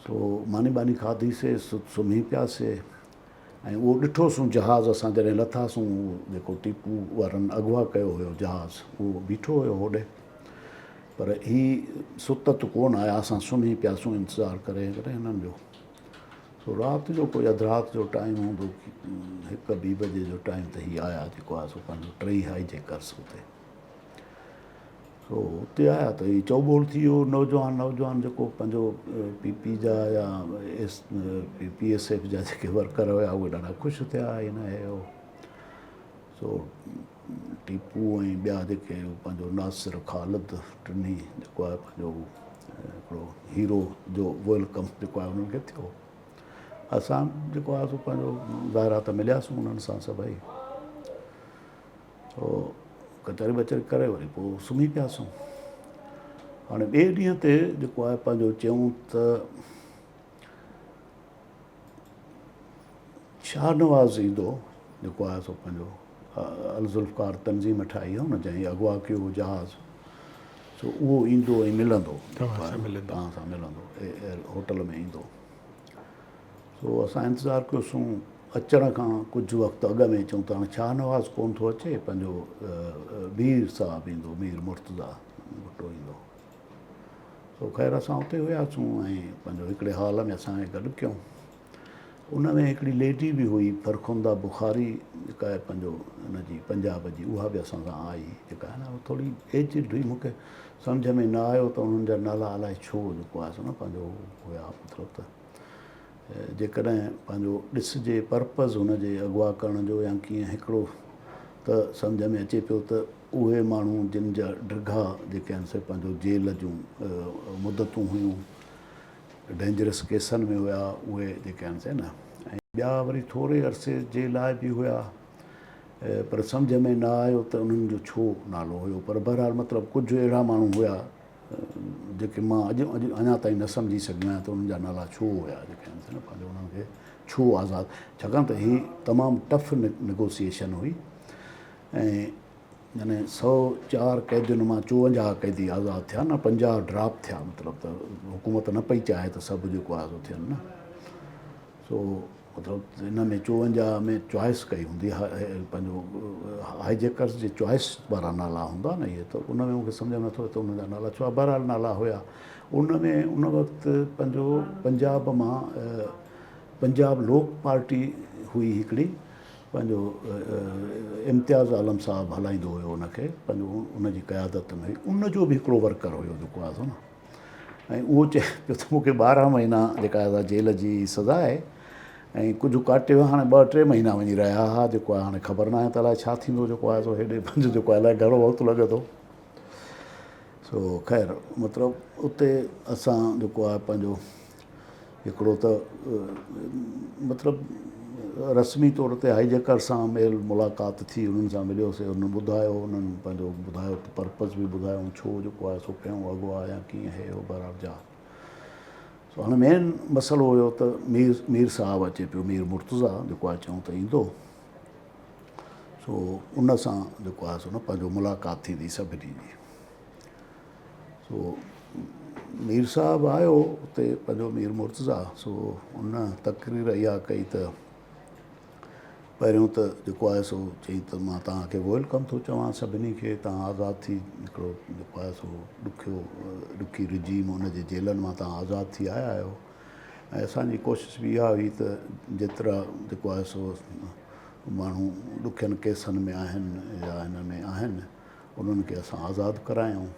سو ماني ٻاني کاڌي سي، سمهي پياسي ۽ اهو ڏٺوسون جهاز اسان جڏهن لٿاسون اهو جيڪو ٽيپو وارن اغوا ڪيو هيو جهاز اهو بيٺو هيو هوڏي پر هي ستت ڪونه آيا اسان سمهي پياسون انتظار ڪري ڪري هنن جو. سو رات جو ڪوئي اڌ رات جو ٽائيم هوندو هڪ ٻي بجي جو ٽائيم ته هي آيا جيڪو آهي سو پنهنجو ٽئي هائي جيڪرس اتي سو اتي آيا ته هي چوٻول ٿي ويو نوجوان نوجوان جيڪو پنهنجو پي پي جا يا ايس پي ايس ايف جا جيڪي ورڪر هيا اهي ڏاڍا خوش ٿيا هي نه هي هو سو ٽيپو ۽ ٻيا جيڪي پنهنجو ناصر خالد ٽنهي جيڪو آهي پنهنجو هڪڙو هيرو جو welcome جيڪو آهي انهن کي ٿيو. اسان جيڪو آهي سو پنهنجو ظاهر آهي ته ملياسون انهن سان سڀئي. سو ڪچهري بچهري ڪري وري پوء سمهي پياسون. هاڻي ٻئي ڏينهن تي جيڪو آهي پنهنجو چيون ته شاهنواز ايندو جيڪو آهي سو پنهنجو الذوالفقار تنظيم ٺاهي آهي نه جنهن اغوا ڪيو هو جهاز سو اهو ايندو ۽ ملندو توهان سان ملندو هوٽل ۾ ايندو سو اسان انتظار ڪيوسون اچڻ کان ڪجهه وقت اڳ ۾ چون ته هاڻي شاهنواز ڪون ٿو اچي پنهنجو مير صاحب ايندو مير مرتضيٰ ڀٽو ايندو سو خير اسان اتي هياسون ۽ پنهنجو هڪڙي هال ۾ اسان کي گڏ ڪيائون. ان ۾ هڪڙي ليڊي به هئي فرخنده بخاري جيڪا آهي پنهنجو ان جي پنجاب جي اها به اسان سان آئي جيڪا آهي نه ٿوري ايجڊ هئي مون کي سمجهه ۾ نه آيو ته انهن جا نالا الائي ڇو جيڪو آهي سو نه پنهنجو هيا مطلب ته جيڪڏهن پنهنجو ڏسجي پرپز هن جي اغوا ڪرڻ جو يا ڪيئن هڪڙو ته سمجهه ۾ اچي پيو ته اهي ماڻهو جن جا ڊگها جيڪي آهن سي پنهنجو جيل جون مدتون هيون ڊينجرس ڪيسن ۾ هيا اهي جيڪي آهن سي نه ۽ ٻيا وري ٿوري عرصي جي لاء به هيا پر سمجهه ۾ نه آيو ته انهن جو ڇو نالو هيو پر بهرحال مطلب ڪجهه اهڙا ماڻهو هيا جيڪي مان اڄ اڄ اڃا تائين نه سمجهي سگهيو آهيان ته انهن جا نالا ڇو هيا جيڪي آهن سي نه پنهنجو انهن کي ڇو آزاد ڇاڪاڻ ته هي تمام ٽف نيگوسيئيشن هئي ۽ يعني 104 قيدين مان 54 قيدي آزاد ٿيا نه 50 ڊراپ ٿيا مطلب ته حڪومت نه پئي چاهي ته سڀ جيڪو آهي سو ٿين نه سو مطلب ان ۾ 54 ۾ چوائس ڪئي هوندي پنهنجو هائيجيڪرز جي چوائس وارا نالا هوندا نه اهي ته ان ۾ مونکي سمجهه ۾ نٿو اچي ته انهن جا نالا ڇو بهرحال نالا هيا ان ۾ ان وقت پنهنجو پنجاب مان پنجاب لوڪ پارٽي هئي هڪڙي پنهنجو امتياز عالم صاحب هلائيندو هيو ان کي پنهنجو ان جي قيادت ۾ هئي ان جو به هڪڙو ورڪر هيو جيڪو آهي سو نه ۽ اهو چئي پيو ته مونکي 12 مهينا جيڪا آهي جيل جي سزا آهي ۽ ڪجهه ڪاٽيو هاڻي ٻه ٽي مهينا وڃي رهيا هئا جيڪو آهي هاڻي خبر ناهي ته الائي ڇا ٿيندو جيڪو آهي سو هيڏي پنهنجو جيڪو آهي الائي گهڻو وقت لڳندو سو خير مطلب اتي اسان جيڪو آهي پنهنجو هڪڙو ته مطلب رسمي طور تي هائيجيڪر سان ميل ملاقات ٿي انهن سان مليوسي انهن ٻڌايو انهن پنهنجو ٻڌايو ته پرپز به ٻڌايو ڇو جيڪو آهي سو ڪيون اغوا يا ڪيئن هي هو بهرحال جا سو هاڻي مين مسئلو هيو ته مير مير صاحب اچي پيو مير مرتضيٰ جيڪو آهي چئون ته ايندو سو ان سان جيڪو آهي سو نه پنهنجو ملاقات ٿيندي سڀني جي سو مير صاحب آيو اتي پنهنجو مير مرتضيٰ سو ان تقرير اها ڪئي ته پهريون ته جيڪو آهي سو چئي ته مان توهان کي welcome ٿو چوان سڀني کي توهان آزاد ٿي هڪڙو جيڪو آهي سو ڏکيو ڏکي رجيم ان جي جيلن مان توهان آزاد ٿي آيا آهيو ۽ اسان جي ڪوشش به اها هئي ته جيترا جيڪو آهي سو ماڻهو ڏکين ڪيسن ۾ آهن يا هن ۾ آهن انهن کي اسان آزاد ڪرايون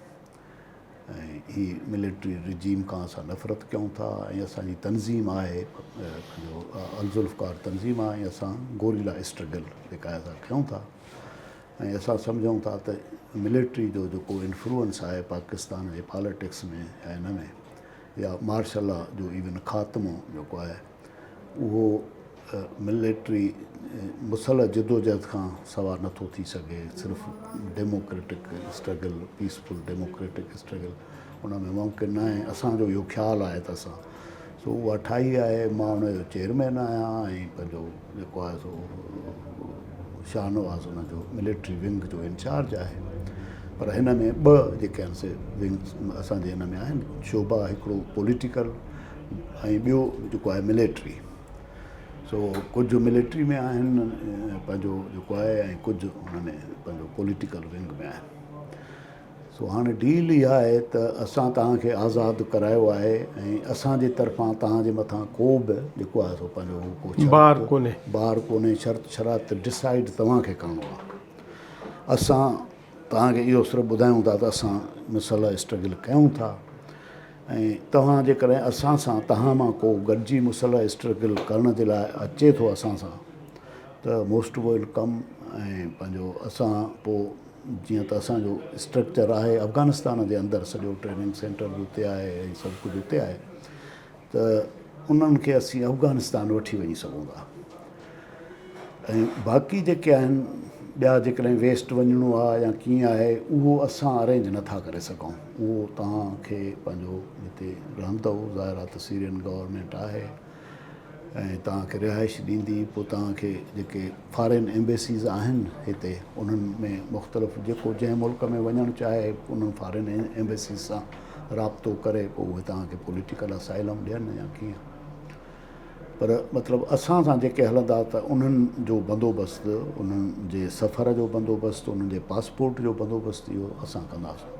۽ هي ملٽري رجيم کان اسان نفرت ڪيون ٿا ۽ اسان جي تنظيم آهي پنهنجو الذوالفقار تنظيم آهي ۽ اسان گوريلا اسٽرگل جيڪا آهي سا ڪيون ٿا ۽ اسان سمجهون ٿا ته ملٽري جو جيڪو انفلوئنس آهي پاڪستان جي پاليٽڪس ۾ يا هن ۾ يا مارشل لا جو ايون خاتمو جيڪو آهي اهو ملٽري مسلح جدوجهد کان سوا نٿو ٿي سگهي، صرف democratic struggle, peaceful democratic struggle ان ۾ ممڪن ناهي، اسان جو اهو خيال آهي ته اسان سو اها ٺاهي آهي، مان ان جو چيئرمين آهيان ۽ پنهنجو جيڪو آهي سو شاهنواز ان جو ملٽري ونگ جو انچارج آهي پر هن ۾ ٻه جيڪي آهن سي ونگس اسان جي هن ۾ آهن شعبا هڪڙو پوليٽيڪل. ۽ ٻيو جيڪو آهي ملٽري. سو ڪجهه ملٽري ۾ آهن پنهنجو جيڪو آهي ۽ ڪجهه هن ۾ پنهنجو پوليٽيڪل ونگ ۾ آهن. سو هاڻي ڊيل اها آهي ته اسان توهان کي آزاد ڪرايو آهي ۽ اسان جي طرفان توهان جي مٿان ڪو به جيڪو آهي سو پنهنجو هو ڪو شرط بار ڪونهي. بار ڪونهي، شرط شرائط ڊسائيڊ توهان کي ڪرڻو آهي. اسان توهان کي اهو صرف ٻڌايون ٿا ته اسان مسلح اسٽرگل ڪيون ٿا ۽ توهان جيڪڏهن اسان سان توهان مان ڪو گڏجي مسلح اسٽرگل ڪرڻ جي لاء اچي ٿو اسان سان ته موسٽ welcome ۽ پنهنجو اسان پوء جيئن ته اسان جو اسٽرڪچر آهي افغانستان جي اندر سڄو ٽريننگ سينٽر به اتي آهي ۽ سڀ ڪجهه اتي آهي ته انهن کي اسين افغانستان وٺي وڃي سگهون ٿا ۽ باقي جيڪي آهن ٻيا جيڪڏهن ويسٽ وڃڻو آهي يا ڪيئن آهي اهو اسان ارينج نٿا ڪري سگهون اهو توهان کي پنهنجو هتي رهندو ظاهر آهي ته سيرين گورنمينٽ آهي ۽ توهان کي رهائش ڏيندي پوء توهان کي جيڪي فارين ايمبيسيز آهن هتي انهن ۾ مختلف جيڪو جنهن ملڪ ۾ وڃڻ چاهي انهن فارين ايمبيسيز سان رابطو ڪري پوء اهي توهان کي پوليٽيڪل اسائلم ڏين يا ڪيئن پر مطلب اسان سان جيڪي هلندا ته انهن جو بندوبست انهن جي سفر جو بندوبست انهن جي پاسپورٽ جو بندوبست اهو اسان ڪنداسون.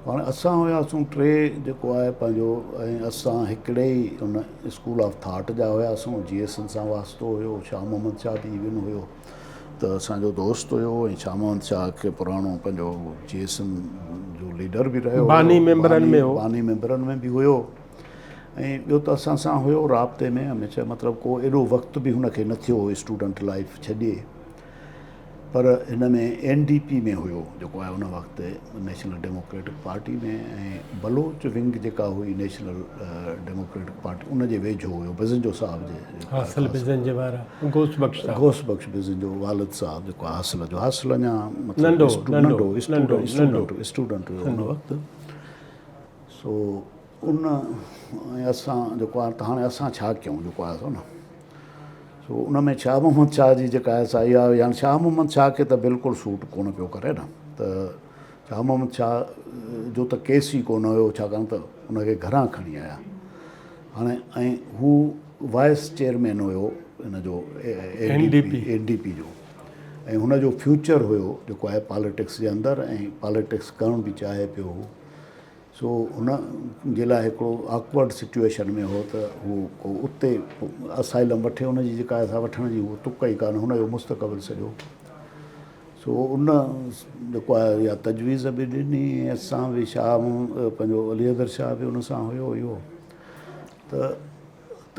هاڻي اسان هياسون ٽي جيڪو آهي پنهنجو ۽ اسان هڪڙي ئي ان اسڪول آف ٿاٽ جا هياسون جي ايس اين سان واسطو هيو شاهه محمد شاهه به ايون هيو ته اسانجو دوست هيو ۽ شاهه محمد شاهه کي پراڻو پنهنجو جي ايس اين جو ليڊر به رهيو باني ميمبرن ۾ هو باني ميمبرن ۾ به هيو ۽ ٻيو ته اسان سان هيو رابطي ۾ هميشه مطلب ڪو ايڏو وقت به هن کي نه ٿيو هو اسٽوڊنٽ لائف ڇڏي پر هن ۾ اين ڊي پي ۾ هيو جيڪو آهي ان وقت national democratic party ۾ ۽ Baloch wing جيڪا هئي نيشنل ڊيموڪريٽڪ پارٽي ان جي ويجهو هيو بزنجو صاحب جي حاصل بزنجي وارا غوث بخش صاحب غوث بخش بزنجو والد صاحب جيڪو آهي حاصل جو حاصل اڃا مطلب ننڍو ننڍو اسٽوڊنٽ اسٽوڊنٽ هيو ان وقت سو ان ۽ اسان جيڪو آهي ته هاڻي اسان ڇا ڪيون جيڪو آهي سو نه سو ان ۾ شاهه محمد شاهه جي جيڪا آهي سا اها يعني شاهه محمد شاهه کي ته بلڪل سوٽ ڪونه پيو ڪري نه ته شاهه محمد شاهه جو ته ڪيس ئي ڪونه هيو ڇاڪاڻ ته ان کي گهران کڻي آيا هاڻي ۽ هو وائس چيئرمين هيو ان جو N D P N D P جو ۽ هن جو فيوچر هيو جيڪو آهي پاليٽڪس جي اندر ۽ پاليٽڪس ڪرڻ به چاهي پيو هو سو هن جي لاء هڪڙو آڪورڊ سچوئيشن ۾ هو ته هو ڪو اتي اسائلم وٺي ان جي جيڪا سا وٺڻ جي هو تڪ ئي ڪانه هن جو مستقبل سڄو سو ان جيڪو آهي اها تجويز به ڏني ۽ اسان به شاهه پنهنجو علي حيدر شاهه به ان سان هيو اهو ته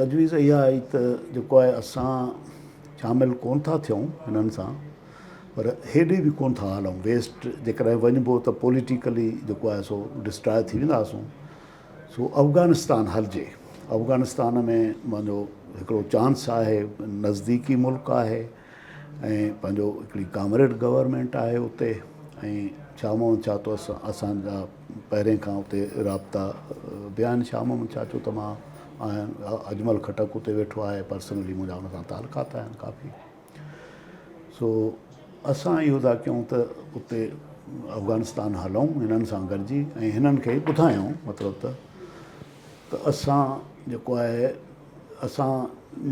تجويز اها آئي ته جيڪو آهي اسان شامل ڪونه ٿا ٿيون هنن سان پر هيڏي به ڪونه ٿا هلون ويسٽ جيڪڏهن وڃبو ته پوليٽيڪلي جيڪو آهي سو ڊسٽراء ٿي وينداسون سو افغانستان هلجي افغانستان ۾ پنهنجو هڪڙو چانس آهي نزديڪي ملڪ آهي ۽ پنهنجو هڪڙي ڪامريڊ گورنمينٽ آهي اتي ۽ شاهه محمد شاهه تو اسان جا پهرين کان اتي رابطا به آهن شاهه محمد شاهه چيو ته مان آهيان اجمل خٽڪ اتي ويٺو آهي پرسنلي منهنجا ان سان تعلقات آهن ڪافي سو اسان اهو ٿا ڪيون ته اتي افغانستان هلون هنن سان گڏجي ۽ هنن کي ٻڌايون مطلب ته ته اسان جيڪو آهي اسان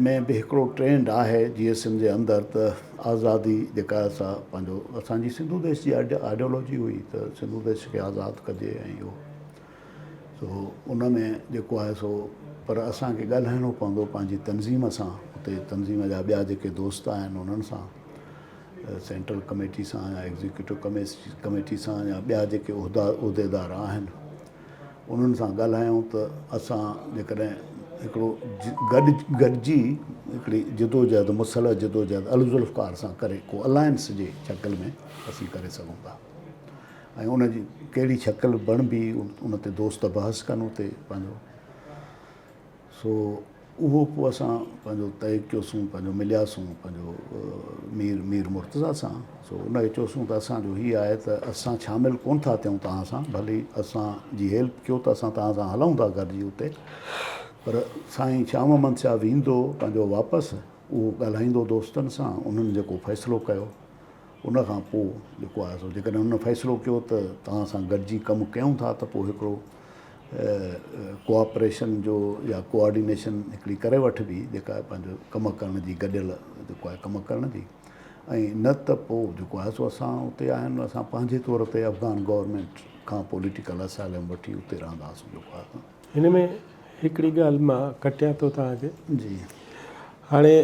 ۾ به هڪڙو ٽرينڊ آهي جي ايس ايم جي اندر ته آزادي جيڪا سا پنهنجو اسان جي سنڌو ديش جي آئيڊيالوجي هئي ته سنڌو ديش کي آزاد ڪجي ۽ اهو سو ان ۾ جيڪو آهي سو پر اسان کي ڳالهائڻو پوندو پنهنجي تنظيم سان اتي تنظيم جا ٻيا جيڪي دوست آهن انهن سان سينٽرل ڪميٽي سان يا ايگزيڪيوٽو ڪميٽي سان يا ٻيا جيڪي عهدا عهديدار آهن انهن سان ڳالهايون ته اسان جيڪڏهن هڪڙو گڏ گڏجي هڪڙي جدوجهد مسلح جدوجهد الذوالفقار سان ڪري ڪو الائنس جي شڪل ۾ اسين ڪري سگهون ٿا ۽ ان جي ڪهڙي شڪل بڻبي ان تي دوست بحث ڪن اتي پنهنجو سو اهو پوء اسان پنهنجو طئي ڪيوسون، پنهنجو ملياسون پنهنجو مير مير مرتضيٰ سان، سو ان کي چيوسون ته اسان جو هي آهي ته اسان شامل ڪونه ٿا ٿيون توهان سان، ڀلي اسان جي هيلپ ڪيو ته اسان توهان سان هلون ٿا گڏجي اتي، پر سائين شاهه محمد شاهه ويندو پنهنجو واپس اهو ڳالهائيندو دوستن سان، انهن جيڪو فيصلو ڪيو ان کان پوء جيڪو آهي سو جيڪڏهن انهن فيصلو ڪيو ته توهان سان گڏجي ڪم ڪيون ٿا ته پوء هڪڙو ڪوآپريشن جو يا ڪوآرڊينيشن هڪڙي ڪري وٺبي جيڪا پنهنجو ڪم ڪرڻ جي گڏيل جيڪو آهي ڪم ڪرڻ جي ۽ نه ته پوء جيڪو آهي سو اسان اتي آهن اسان پنهنجي طور تي افغان گورنمينٽ کان پوليٽيڪل اسائلم وٺي اتي رهنداسون جيڪو آهي. هن ۾ هڪڙي ڳالهه مان ڪٽيان ٿو توهان کي. جي. هاڻي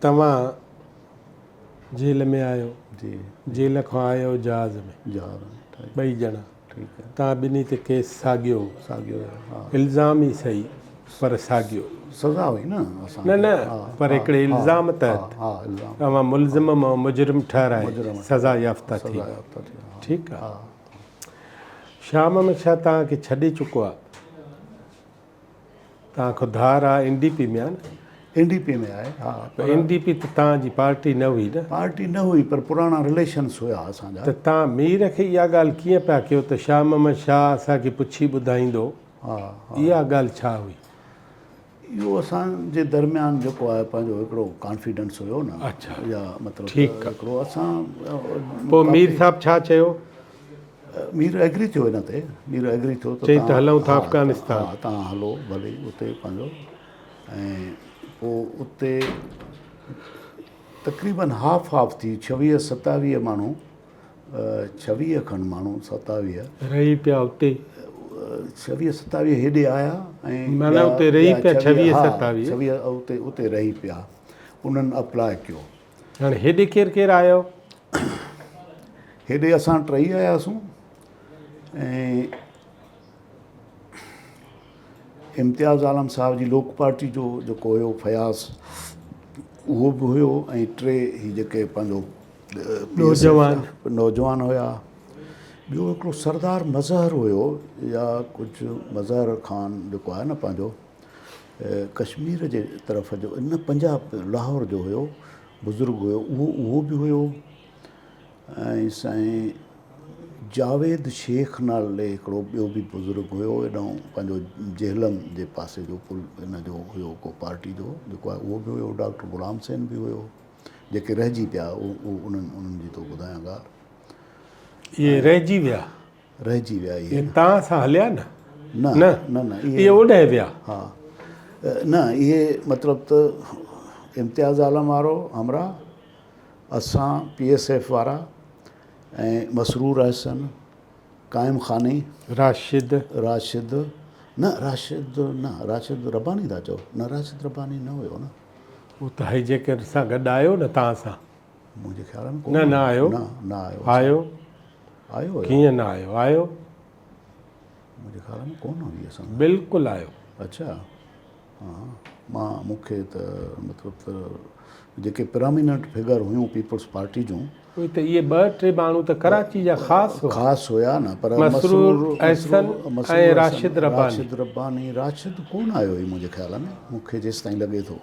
توهان جيل ۾ آيو. جي. جيل کان آيو جهاز ۾. جهاز ۾. ٻئي ڄڻا. ٺيڪ آهي. توهان ٻنهي تي ڪيس ساڳيو هو. ساڳيو هو ها. الزام ئي سهي پر ساڳيو. سزا هئي نه اسان نه کي. نه پر هڪڙي الزام تحت ها الزام. توهان ملزم مان مجرم ٺهرائي سزا يافته ٿي سزا ويا. يافته ٿي ويا. ٺيڪ آهي. شام ۾ ڇا توهان کي ڇڏي چڪو آهي. توهان کان ڌار آ اين ڊي پي ۾ آ نه. اين ڊي پي ۾ آهي ها. پر اين ڊي پي ته توهان جي پارٽي نه هئي نه. پارٽي نه هئي پر پراڻا رليشنس هيا اسان جا. ته توهان مير کي اها ڳالهه ڪيئن پيا ڪيو ته شاهه محمد شاهه اسان کي پڇي ٻڌائيندو. ها ها. اها ڳالهه ڇا هئي. اهو اسان جي درميان جيڪو آهي پنهنجو هڪڙو ڪانفيڊنس هيو نه. اڇا. يا مطلب ٺيڪ آ. هڪڙو اسان. پوء مير صاحب ڇا چيو؟ مير ايگري ٿيو ان تي مير ايگري ٿيو ته چئي ته هلون ٿا افغانستان. ها تان هلو ڀلي اتي پنهنجو ۽ پوء اتي تقريبن هاف هاف ٿي ڇويهه ستاويهه ماڻهو ڇويهه کن ماڻهو ستاويهه رهي پيا اتي ڇويهه ستاويهه هيڏي آيا ۽ معنيٰ اتي رهي پيا ڇويهه ستاويهه ڇويهه اتي اتي رهي پيا انهن اپلاء ڪيو. هاڻي هيڏي ڪير ڪير آيو؟ هيڏي اسان ٽئي آياسون ۽ امتياز عالم صاحب جي لوڪ پارٽي جو جيڪو هيو فياض اهو به هيو ۽ ٽي هي جيڪي پنهنجو نوجوان نوجوان هيا. ٻيو هڪڙو سردار مظهر هيو يا ڪجهه مظهر خان جيڪو آهي نه پنهنجو ڪشمير جي طرف جو نه پنجاب لاهور جو هيو بزرگ هيو اهو اهو به هيو ۽ سائين جاويد شيخ نالي هڪڙو ٻيو به بزرگ هيو هيڏانهن پنهنجو جهلم جي پاسي جو پل ان جو هيو ڪو پارٽي جو جيڪو آهي اهو به هيو ڊاڪٽر غلام حسين به هيو جيڪي رهجي پيا اهو انهن انهن جي ٿو ٻڌايان ڳالهه. اهي رهجي ويا. رهجي ويا اهي. اهي توهان سان هليا نه؟ نه نه نه اهي اوڏانهن ويا. ها نه اهي مطلب ته امتياز عالم وارو همراهه اسان پي ايس ايف وارا ۽ مسرور احسن قائم خاني. راشد. راشد نه راشد نه راشد رباني ٿا چئو نه راشد رباني نه هيو نه. هو ته هي جيڪر سان گڏ آيو نه توهان سان. منهنجي خيال ۾ نه نه آيو. نه نه آيو. آيو. آيو هيو. ڪيئن نه آيو آيو. منهنجي خيال ۾ ڪونه هئي اسان. بلڪل آيو. اڇا ها مان مون کي ته مطلب ته جيڪي پراميننٽ فگر هيون پيپلز پارٽي جون. اهي ته اهي ٻه ٽي ماڻهو ته ڪراچي جا خاص هئا. خاص هيا نه پر مسرور احسن ۽ راشد رباني. راشد رباني راشد ڪونه آيو هئي منهنجي خيال ۾ مون کي جيستائين لڳي ٿو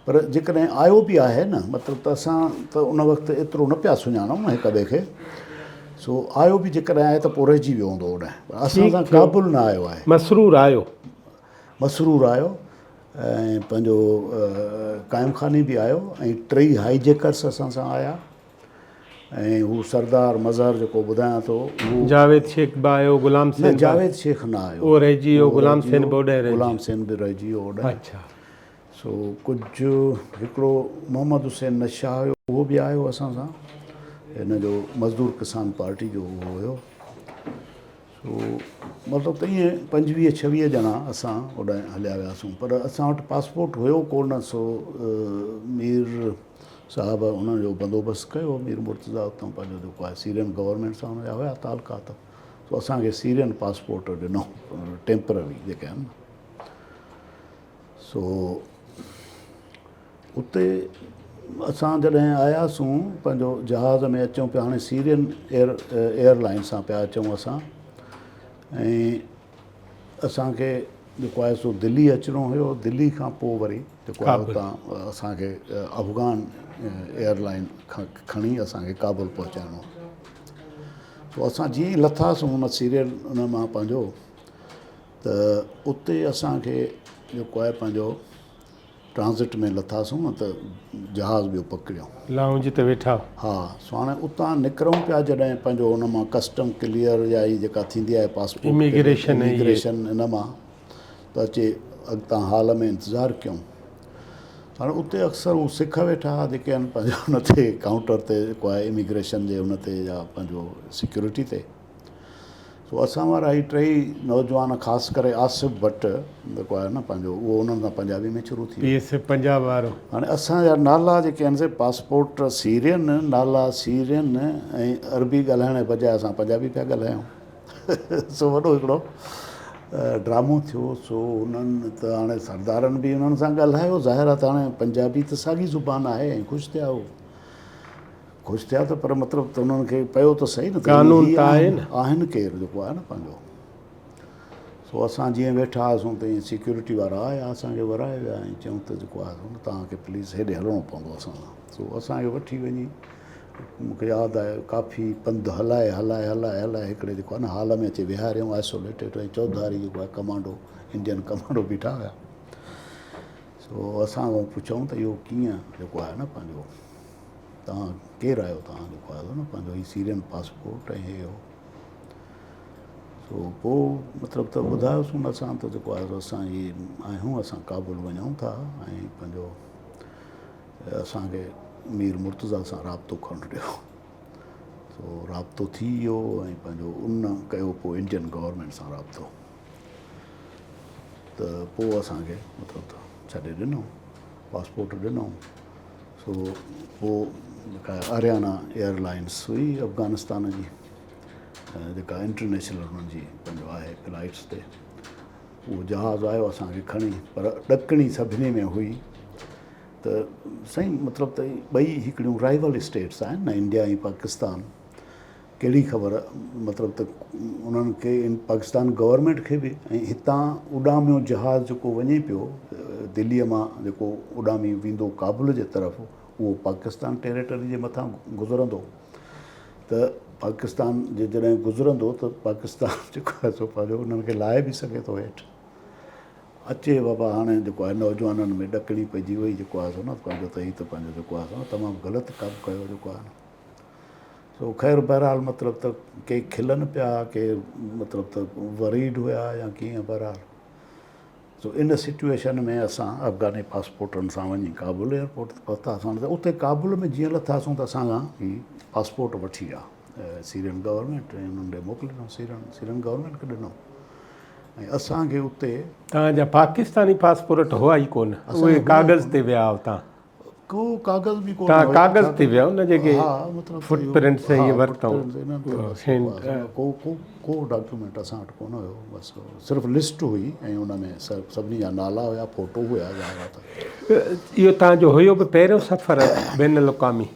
پر جيڪڏهن آيو به آهي نه مطلب ته اسان ته ان وقت ايترو نه پيا سڃاڻون نه هڪ ٻئي کي سو آيو به جيڪڏهن آهي ته پوء رهجي ويو هوندو اوڏانهن پر اسان سان ڪابل نه آيو آهي. مسرور آيو. مسرور آيو ۽ پنهنجو قائم خاني به آيو ۽ ٽئي هائي جيڪرس اسان سان آيا ۽ هو سردار مظهر جيڪو ٻڌايان ٿو اهو جاويد شيخ به آيو غلام حسين نه جاويد شيخ نه آيو اهو رهجي ويو غلام حسين به اوڏانهن رهجي غلام حسين به رهجي ويو اوڏانهن اڇا سو ڪجهه هڪڙو محمد حسين نشا هيو اهو به آيو اسان سان هن جو مزدور ڪسان پارٽي جو اهو هيو سو مطلب ته ائين پنجويهه ڇويهه ڄڻا اسان اوڏانهن هليا وياسون پر اسان وٽ پاسپورٽ هيو ڪو نه سو مير صاحب ان جو بندوبست ڪيو مير مرتضيٰ اتان پنهنجو جيڪو آهي سيرين گورنمينٽ سان ان جا هيا تعلقات سو اسان کي سيرين پاسپورٽ ڏنو ٽيمپرري جيڪي آهن سو اتي اسان جڏهن آياسون پنهنجو جهاز ۾ اچون پيا هاڻي سيرين ايئر ايئر لائن سان پيا اچون اسان ۽ اسانکي جيڪو آهي سو دلي اچڻو هيو دلي کان پوء وري جيڪو آهي اتان اسانکي افغان ايئر لائن کان کڻي اسانکي ڪابل پهچائڻو سو اسان جيئن ئي لٿاسون ان سيرين ان مان پنهنجو ته اتي اسانکي جيڪو آهي پنهنجو ٽرانزٽ ۾ لٿاسون نه ته جهاز ٻيو پڪڙيائون. لائونج تي ويٺا. ها سو هاڻي اتان نڪرون پيا جڏهن پنهنجو ان مان ڪسٽم ڪليئر يا هي جيڪا ٿيندي آهي پاسپورٽ اميگريشن اميگريشن ان مان ته اچي اڳتان هال ۾ انتظار ڪيون. هاڻي اتي اڪثر هو سک ويٺا ها جيڪي آهن پنهنجو ان تي ڪائونٽر تي جيڪو آهي اميگريشن جي ان تي يا پنهنجو سيڪيورٽي تي. سو اسان وارا هي ٽئي نوجوان خاص ڪري آصف ڀٽ جيڪو آهي نه پنهنجو اهو انهن سان پنجابي ۾ شروع ٿي ويو. پي ايس ايف پنجاب وارو. هاڻي اسان جا نالا جيڪي آهن سي پاسپورٽ سيرين، نالا سيرين ۽ عربي ڳالهائڻ جي بجاء اسان پنجابي پيا ڳالهايون. سو وڏو هڪڙو ڊرامو ٿيو. سو انهن ته هاڻي سردارن به انهن سان ڳالهايو، ظاهر آهي ته هاڻي پنجابي ته ساڳي زبان آهي ۽ خوش ٿيا هو. خوش ٿيا ته پر مطلب ته انهن کي پيو ته صحيح نه قانون ته آهي نه آهن ڪير جيڪو آهي نه پنهنجو سو اسان جيئن ويٺا هئاسون ته ائين سيڪيورٽي وارا آيا اسان کي ورائي ويا ۽ چيون ته جيڪو آهي سو توهان کي پليز هيڏي هلڻو پوندو اسان سان سو اسان کي وٺي وڃي مون کي ياد آهي ڪافي پنڌ هلائي هلائي هلائي هلائي هڪڙي جيڪو آهي نه هال ۾ اچي ويهاريائون آئسوليٽيڊ ۽ چوڌاري جيڪو آهي ڪمانڊو انڊين ڪمانڊو بيٺا هيا سو اسان کان پڇيائون ته اهو ڪيئن جيڪو آهي نه پنهنجو توهان ڪير آهيو توهان جيڪو آهي نه پنهنجو هي سيرين پاسپورٽ ۽ هي هو سو پوء مطلب ته ٻڌايوسون اسان ته جيڪو آهي اسان هي آهيون اسان ڪابل وڃون ٿا ۽ پنهنجو اسانکي مير مرتضيٰ سان رابطو ڪرڻ ڏيو سو رابطو ٿي ويو ۽ پنهنجو ان ڪيو پوء انڊين گورنمينٽ سان رابطو ته پوء اسانکي مطلب ته ڇڏي ڏنو پاسپورٽ ڏنو سو پوء جيڪا آريانا ايئر لائنس هئي افغانستان جي جيڪا انٽرنيشنل انهن جي پنهنجو آهي فلائٽس تي اهو جهاز آيو اسانکي کڻي پر ڏڪڻي سڀني ۾ هئي ته سائين مطلب ته ٻئي هڪڙيون رائيول اسٽيٽس آهن نه انڊيا ۽ پاڪستان ڪهڙي خبر مطلب ته انهن کي پاڪستان گورنمينٽ کي به ۽ هتان اڏاميو جهاز جيڪو وڃي پيو دليء مان جيڪو اڏامي ويندو ڪابل جي طرف اهو پاڪستان ٽيريٽري جي مٿان گذرندو ته پاڪستان جي جڏهن گذرندو ته پاڪستان جيڪو آهي سو پنهنجو انهن کي لاهي به سگهي ٿو هيٺ اچي بابا هاڻي جيڪو آهي نوجوانن ۾ ڏڪڻي پئجي وئي جيڪو آهي سو نه پنهنجو ته هي ته پنهنجو جيڪو آهي سو تمام غلط ڪم ڪيو جيڪو آهي نه سو خير بهرحال مطلب ته ڪي کلن پيا ڪي مطلب ته وريڊ هيا يا ڪيئن بهرحال سو ان سچويشن ۾ اسان افغاني پاسپورٽن سان وڃي ڪابل ايئرپورٽ تي پهتاسون ته اتي ڪابل ۾ جيئن لٿاسون ته اسان کان هي پاسپورٽ وٺي ويا سيرين گورنمينٽ ۽ انهن ڏي موڪلي ڏنو سيرين سيرين گورنمينٽ کي ڏنو ۽ اسان کي اتي توهان جا پاڪستاني پاسپورٽ هئا ئي ڪونه اهي ڪاغذ تي ويا اتان ڪو ڪاغذ به ڪونه توهان ڪاغذ تي ويا نه جيڪي فٽ پرنٽس ۽ اهي ورتائون ڪو ڪو ڪو ڊاڪيومينٽ اسان وٽ ڪونه هيو بس صرف لسٽ هئي ۽ ان ۾ سڀني جا نالا هيا فوٽو هيا ظاهر آهي ته اهو توهان جو هيو به پهريون سفر بين الاقوامي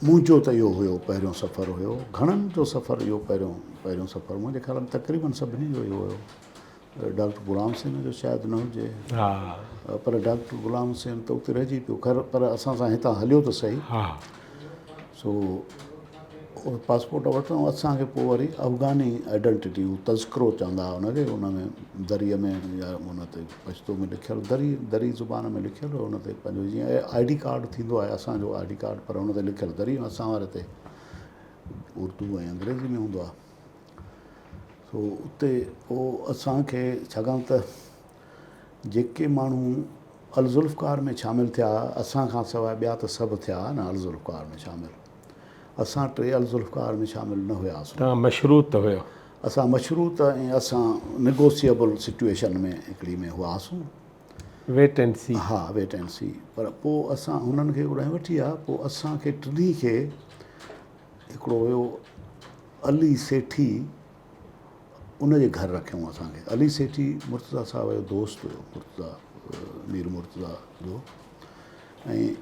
منهنجو ته اهو هيو پهريون سفر هيو گهڻن جو سفر اهو پهريون پهريون سفر منهنجي خيال ۾ تقريبن سڀني جو اهو هيو ڊاڪٽر غلام حسين جو شايد نه هجي پر ڊاڪٽر غلام حسين ته اتي رهجي پيو خير پر اسان سان هتان هليو ته سهي سو پاسپورٽ ورتو اسان کي پوء وري افغاني آئيڊنٽيٽي هو تذڪرو چوندا هئا ان کي ان ۾ دريء ۾ يا ان تي پشتو ۾ لکيل دري دري زبان ۾ لکيل هو ان تي پنهنجو جيئن I D card ٿيندو آهي اسان جو I D card پر ان تي لکيل دري اسان واري تي اردو ۽ انگريزي ۾ هوندو آهي سو اتي پوء اسان کي ڇاڪاڻ ته جيڪي ماڻهو الذوالفقار ۾ شامل ٿيا اسان کان سواء ٻيا ته سڀ ٿيا نه الذوالفقار ۾ شامل اسان ٽي الذوالفقار ۾ شامل نه هياسون. توهان مشروط هيو. اسان مشروط ۽ اسان نيگوسيبل سچوئيشن ۾ هڪڙي ۾ هئاسون. ويٽ اينڊ سي. ها ويٽ اينڊ سي پر پوء اسان هنن کي اوڏانهن وٺي ويا پوء اسان کي ٽنهي کي هڪڙو هيو علي سيٺي ان جي گهر رکيائون اسان کي علي سيٺي مرتضيٰ صاحب جو دوست هيو مرتضيٰ مير مرتضيٰ جو ۽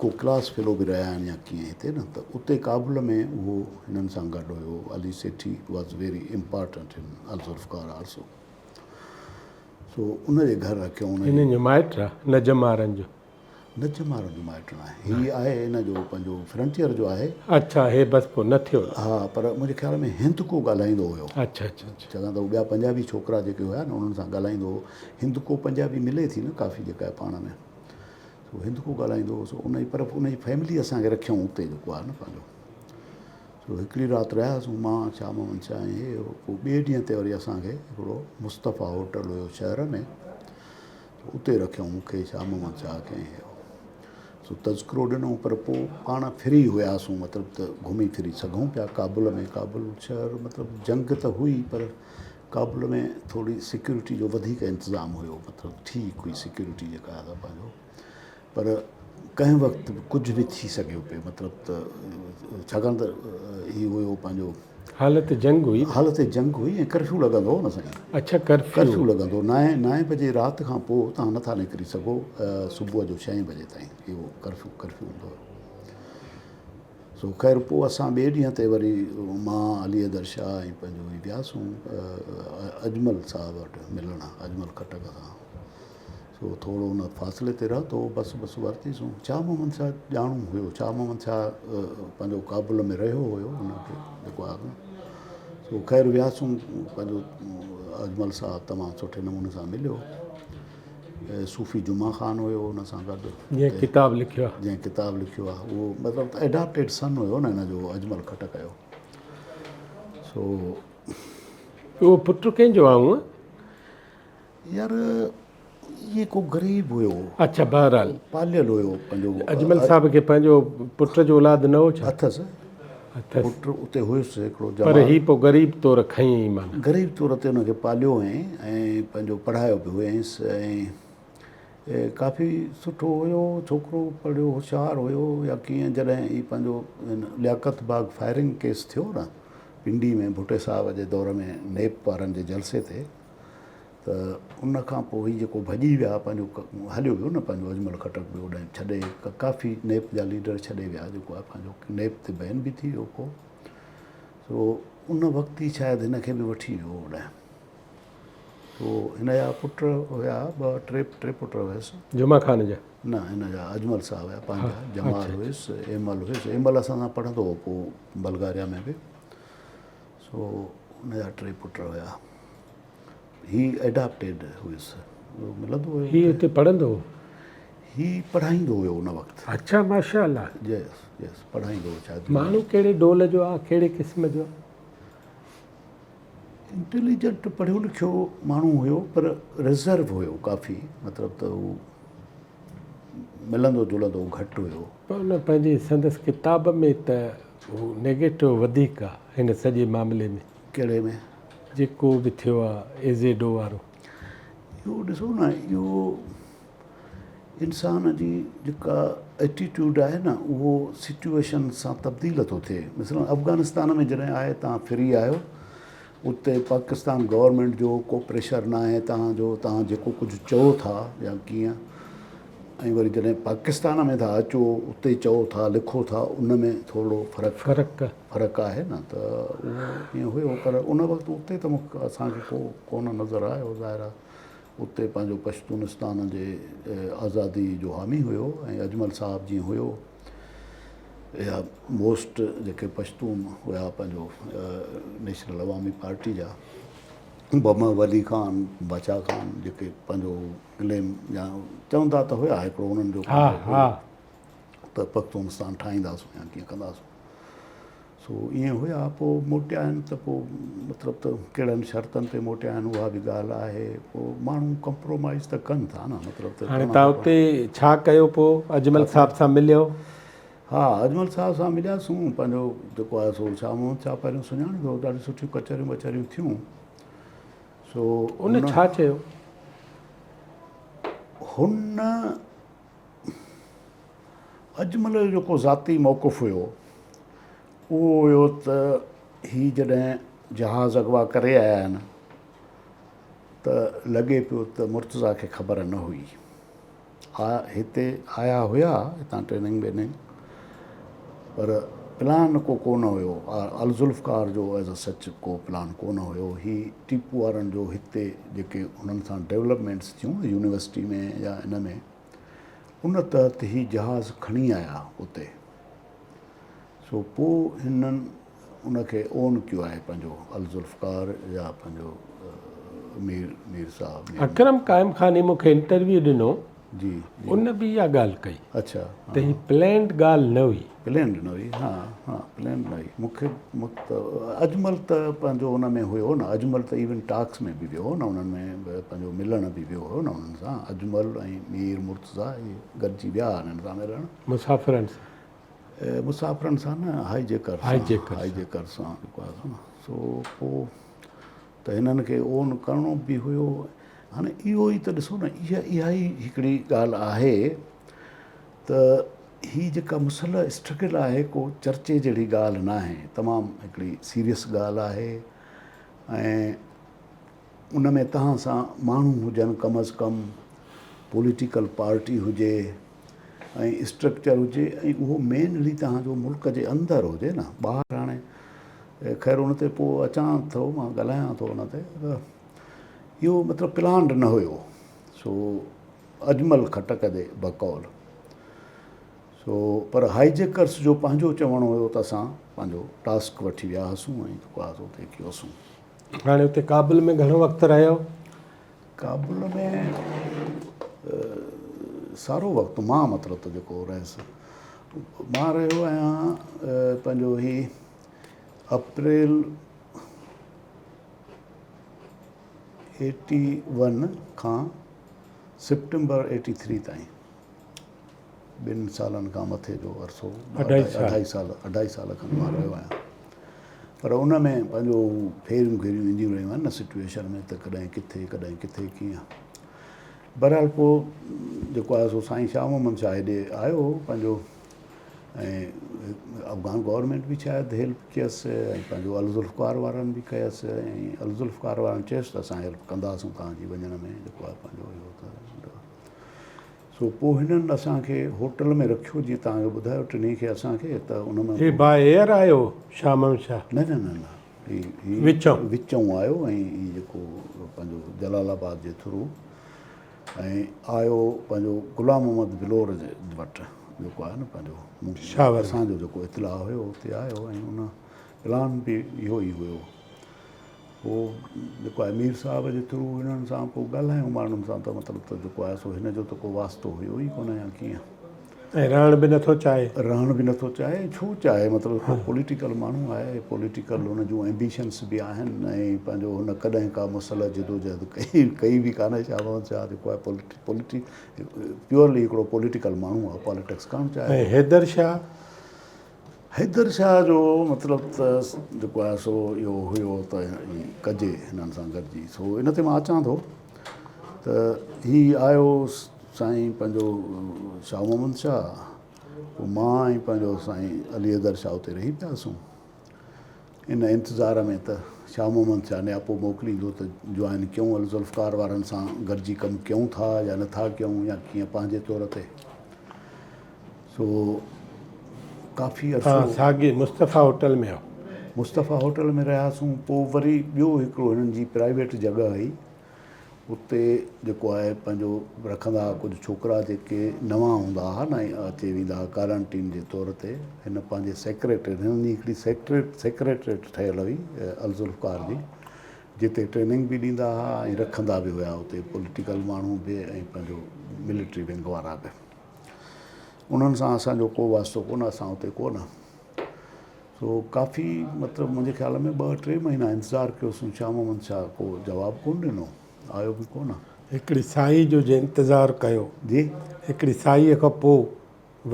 ڪو ڪلاس فيلو به رهيا آهن يا ڪيئن هتي نه ته اتي ڪابل ۾ اهو هنن سان گڏ هيو Ali Sethi was very important in Al Zulfiqar also سو ان جي گهر رکيائون هنن جو مائٽ آ نجم وارن جو. نجم وارن جو مائٽ ناهي. هي آهي ان جو پنهنجو فرنٽيئر جو آهي. اڇا هي بس پوء نه ٿيو. ها پر منهنجي خيال ۾ هندڪو ڳالهائيندو هيو. اڇا اڇا اڇا. ڇاڪاڻ ته هو ٻيا پنجابي ڇوڪرا جيڪي هيا نه انهن سان ڳالهائيندو هو. هندڪو پنجابي ملي ٿي نه ڪافي جيڪا آهي پاڻ ۾. سو هندڪو ڳالهائيندو هو سو ان جي پر ان جي فيملي اسان کي رکيائون اتي جيڪو آهي نه پنهنجو. سو هڪڙي رات رهياسون مان شاهه محمد شاهه ۽ هي پوء ٻئي ڏينهن تي وري اسان کي هڪڙو مصطفيٰ هوٽل هيو شهر ۾ اتي رکيائون مون کي شاهه محمد شاهه کي ۽ هي سو تذڪرو ڏنو پر پوء پاڻ فري هياسون مطلب ته گهمي ڦري سگهون پيا ڪابل ۾ ڪابل شهر مطلب جنگ ته هئي پر ڪابل ۾ ٿوري سيڪيورٽي جو وڌيڪ انتظام هيو مطلب ٺيڪ هئي سيڪيورٽي جيڪا آهي پنهنجو پر ڪنهن وقت به ڪجهه به ٿي سگهيو پئي مطلب ته ڇاڪاڻ ته هي هيو پنهنجو حالت جنگ هئي حالت جنگ هئي ۽ ڪرفيو لڳندو هو نه سائين. اڇا ڪرفيو. ڪرفيو لڳندو هو نائين بجي رات کان پوء توهان نٿا نڪري سگهو صبح جو ڇهين بجي تائين اهو ڪرفيو ڪرفيو هوندو هو. سو خير پوء اسان ٻئي ڏينهن تي وري مان علي حيدر شاهه ۽ پنهنجو هي وياسون اجمل صاحب وٽ ملڻ اجمل خٽڪ سان. سو ٿورو ان فاصلي تي رهتو، بس بس ورتيسون. شاهه محمد شاهه ڄاڻو هيو. شاهه محمد شاهه پنهنجو ڪابل ۾ رهيو هيو، ان کي جيڪو آهي سو خير وياسون پنهنجو اجمل صاحب تمام سٺي نموني سان مليو. صوفي جمعه خان هيو ان سان گڏ. جنهن ڪتاب لکيو آهي. جنهن ڪتاب لکيو آهي اهو مطلب ته ايڊاپٽيڊ سن هيو نه هن جو اجمل خٽڪ جو. سو اهو پٽ ڪنهن جو آهي هونء؟ يار اهي ڪو غريب هيو. اڇا بهرحال. پاليل هيو پنهنجو. اجمل صاحب کي پنهنجو پٽ جو اولاد نه هو ڇا؟ اٿس. اٿس. پٽ اتي هيس هڪڙو جمال. پر هي پوء غريب طور کنيائين معنيٰ. غريب طور تي ان کي پاليو هئائين ۽ پنهنجو پڙهايو به هئائينس ۽ ڪافي سٺو هيو ڇوڪرو پڙهيو هوشيار هيو يا ڪيئن جڏهن هي پنهنجو لياقت باغ فائرنگ ڪيس ٿيو نه پنڊي ۾ ڀٽي صاحب جي دور ۾ نيپ وارن جي جلسي تي ته ان کان پوء هي جيڪو ڀڄي ويا پنهنجو هليو ويو نه پنهنجو اجمل خٽڪ به اوڏانهن ڇڏي ڪافي نيپ جا ليڊر ڇڏي ويا جيڪو آهي پنهنجو نيپ تي بين به ٿي ويو پوء سو ان وقت ئي شايد هن کي به وٺي ويو اوڏانهن سو هن جا پٽ هيا ٻه ٽي ٽي پٽ هيس جمعه خان جا نه هن جا اجمل صاحب هيا پنهنجا جمال هيس ايمل هيس ايمل اسان سان پڙهندو هو پوء بلغاريا ۾ به سو ان جا ٽي پٽ هيا هي ايڊاپٽيڊ هيس ملندو هيو. هي اتي پڙهندو هو؟ هي پڙهائيندو هيو ان وقت. اڇا ماشاء الله. يس يس پڙهائيندو هو شايد. ماڻهو ڪهڙي ڊول جو آ ڪهڙي قسم جو آ؟ انٽيليجنٽ پڙهيو لکيو ماڻهو هيو پر ريزرو هيو ڪافي مطلب ته هو ملندو جلندو گهٽ هيو. پر ان پنهنجي سندس ڪتاب ۾ ته هو نيگيٽو وڌيڪ آ هن سڄي معاملي ۾. ڪهڙي ۾؟ جيڪو به ٿيو آ اي زيڊ او وارو. اهو ڏسو نه اهو انسان جي جيڪا ايٽيٽيوڊ آهي نه اهو سچوئيشن سان تبديل ٿو ٿئي مثلا افغانستان ۾ جڏهن آهي تان فري آهيو اتي پاڪستان گورنمينٽ جو ڪو پريشر نه آهي تان جو تان جيڪو ڪجهه چئو ٿا يا ڪيئن ۽ وري جڏهن پاڪستان ۾ ٿا اچو اتي چئو ٿا لکو ٿا ان ۾ ٿورڙو فرق فرق فرق آهي نه ته اهو ائين هيو پر ان وقت اتي ته مون اسان کي ڪو ڪونه نظر آيو ظاهر آهي اتي پنهنجو پشتونستان جي آزادي جو حامي هيو ۽ اجمل صاحب جيئن هيو يا موسٽ جيڪي پشتون هيا پنهنجو نيشنل عوامي پارٽي جا بمع ولي خان باچا خان جيڪي پنهنجو ڪليم يا چوندا ته هيا هڪڙو انهن جو ته پختونستان ٺاهينداسون يا ڪيئن ڪنداسون سو ائين هيا پوء موٽيا آهن ته پوء مطلب ته ڪهڙن شرطن تي موٽيا آهن اها به ڳالهه آهي پوء ماڻهو ڪمپرومائز ته ڪن ٿا نه مطلب ته هاڻي تان اتي ڇا ڪيو پوء اجمل صاحب سان مليو؟ ها اجمل صاحب سان ملياسون پنهنجو جيڪو آهي سو شاهه محمد شاهه پهريون سڃاڻيندو هو ڏاڍيون سٺيون ڪچهريون وچهريون ٿيون سو ان ڇا چيو؟ هن اجمل جو جيڪو ذاتي موقف هيو اهو هيو ته هي جڏهن جهاز اغوا ڪري آيا آهن ته لڳي پيو ته مرتضيٰ کي خبر نه هئي. هتي آيا هيا هتان ٽريننگ ويننگ پر پلان ڪو ڪونه هيو الذوالفقار جو ايز ا سچ ڪو پلان ڪونه هيو هي ٽيپو وارن جو هتي جيڪي انهن سان ڊولپمينٽس ٿيون يونيورسٽي ۾ يا ان ۾ ان تحت هي جهاز کڻي آيا اتي. سو پوء هنن ان کي اون ڪيو آهي پنهنجو الذوالفقار يا پنهنجو مير مير صاحب مير. اڪرم قائم خاني مون کي انٽرويو ڏنو جي جي. ان به اها ڳالهه ڪئي. اڇا ته هي پلينڊ ڳالهه نه هئي. پلينڊ نه هئي ها ها پلينڊ نه هئي مون کي اجمل ته پنهنجو ان ۾ هيو نه اجمل ته ايون ٽاڪس ۾ به ويو هو نه انهن ۾ پنهنجو ملڻ به ويو هو نه انهن سان اجمل ۽ مير مرتضيٰ اهي گڏجي ويا انهن سان ملڻ. مسافرن سان. مسافرن سان نه هائي جيڪر سان هائي جيڪر سان جيڪو آهي سو نه سو پوء ته هنن کي اون ڪرڻو به هيو هاڻي اهو ئي ته ڏسو نه اها اها ئي هڪڙي ڳالهه آهي ته هي جيڪا مسلح اسٽرگل آهي ڪو چرچي جهڙي ڳالهه ناهي تمام هڪڙي سيريس ڳالهه آهي ۽ ان ۾ توهان سان ماڻهو هجن ڪم از ڪم پوليٽيڪل پارٽي هجي ۽ اسٽرڪچر هجي ۽ اهو مينلي توهان جو ملڪ جي اندر هجي نه ٻاهر هاڻي خير ان تي پوء اچان ٿو مان ڳالهايان ٿو ان تي ته اهو مطلب پلانڊ نه هيو سو اجمل خٽڪ جي بقول سو پر هائيجيڪرس جو پنهنجو چوڻ هيو ته اسان پنهنجو ٽاسڪ وٺي ويا هئاسون ۽ جيڪو آهي سو اتي ڪيوسون. هاڻي اتي ڪابل ۾ گهڻو وقت رهيو؟ ڪابل ۾ سارو وقت مان مطلب ته جيڪو رهيس مان رهيو آهيان پنهنجو هي اپريل ايٽي ون کان سيپٽمبر ايٽي ٿري تائين ٻن سالن کان مٿي جو عرصو اڍائي سال اڍائي سال کن مان رهيو آهيان پر ان ۾ پنهنجو ڦيريون گهيريون اينديون رهيون آهن نه سچويشن ۾ ته ڪڏهن ڪٿي ڪڏهن ڪٿي ڪيئن بهرحال پوء جيڪو آهي سو سائين شاهه محمد شاهه هيڏي آيو پنهنجو ۽ افغان گورنمينٽ به شايد هيلپ ڪيس ۽ پنهنجو الذوالفقار وارن به ڪيس ۽ الذوالفقار وارن چيس ته اسان هيلپ ڪنداسون توهان جي وڃڻ ۾ جيڪو آهي پنهنجو اهو ته سو پوء هنن اسان کي هوٽل ۾ رکيو جيئن توهان کي ٻڌايو ٽنهي کي اسان کي ته ان ۾ هي باء ايئر آيو شاهه محمد شاهه؟ نه نه نه نه هي هي وچون وچون آيو ۽ هي جيڪو پنهنجو جلال آباد جي ٿرو ۽ آيو پنهنجو غلام محمد بلور جي وٽ جيڪو آهي نه پنهنجو شاهه اسان جو جيڪو اطلاع هيو اتي آيو ۽ ان پلان به اهو ئي هيو پوء جيڪو آهي مير صاحب جي ٿرو هنن سان پوء ڳالهايون ماڻهن سان ته مطلب ته جيڪو آهي سو هن جو ته ڪو واسطو هيو ئي ڪونه يا ڪيئن. ۽ رهڻ به نٿو چاهي. رهڻ به نٿو چاهي ڇو چاهي مطلب هڪ پوليٽيڪل ماڻهو آهي پوليٽيڪل هن جون ايمبيشنس به آهن ۽ پنهنجو هن ڪڏهن ڪا مسلح جدوجهد ڪئي ڪئي به ڪانه شاهه محمد شاهه جيڪو آهي پوليٽي پيورلي هڪڙو پوليٽيڪل ماڻهو آهي پاليٽڪس ڪرڻ چاهي ۽ حيدر شاهه حيدر شاهه جو مطلب ته جيڪو آهي سو اهو هيو ته ڪجي هنن سان گڏجي سو ان تي مان اچان ٿو ته هي آيو سائين پنهنجو شاهه محمد شاهه پوء مان ۽ پنهنجو سائين علي حيدر شاهه اتي رهي پياسون ان انتظار ۾ ته شاهه محمد شاهه نياپو موڪليندو ته جوائن ڪيون الذوالفقار وارن سان گڏجي ڪم ڪيون ٿا يا نٿا ڪيون يا ڪيئن پنهنجي طور تي سو ڪافي عرصو. توهان ساڳي مصطفيٰ هوٽل ۾ هئو؟ مصطفيٰ هوٽل ۾ رهياسون پوء وري ٻيو هڪڙو هنن جي پرائيويٽ جڳهه هئي اتي جيڪو آهي پنهنجو رکندا هئا ڪجهه ڇوڪرا جيڪي نوان هوندا هئا نه اچي ويندا هئا ڪارنٽين جي طور تي هن پنهنجي سيڪريٽريٽ هنن جي هڪڙي سيڪريٽريٽ ٺهيل هئي الذوالفقار جي جتي ٽريننگ به ڏيندا هئا ۽ رکندا به هيا اتي پوليٽيڪل ماڻهو به ۽ پنهنجو ملٽري ونگ وارا به. انهن سان اسان جو ڪو واسطو ڪونه اسان اتي ڪونه سو ڪافي مطلب منهنجي خيال ۾ ٻه ٽي مهينا انتظار ڪيوسون شاهه محمد شاهه ڪو جواب ڪونه ڏنو آيو به ڪونه. هڪڙي سائي جو جي انتظار ڪيو. جي. هڪڙي سائيء کان پوء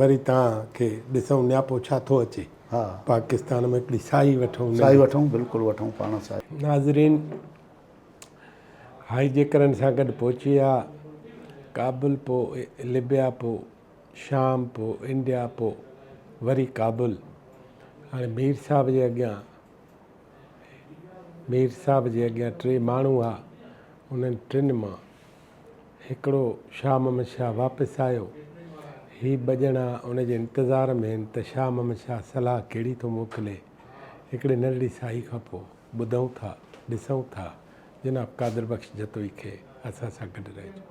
وري توهان کي ڏسون نياپو ڇا ٿو اچي. ها. پاڪستان ۾ هڪڙي سائي وٺون. سائي وٺون بلڪل وٺون پاڻ سائي. ناظرين هائي جيڪرن سان گڏ پهچي ويا، ڪابل پوء لبيا پوء شام پوء انڊيا پوء وري ڪابل. هاڻي مير صاحب جي اڳيان مير صاحب جي اڳيان ٽي ماڻهو هئا، انهن ٽن مان هڪڙو شاهه محمد شاهه واپس آيو. هي ٻه ڄڻا ان جي انتظار ۾ آهن ته شاهه محمد شاهه صلاح ڪهڙي ٿو موڪلي. هڪڙي ننڍڙي ساهي کان پوء. ٻڌون ٿا، ڏسون ٿا، جناب قادر بخش جتوئي کي اسان سان گڏ رهجو.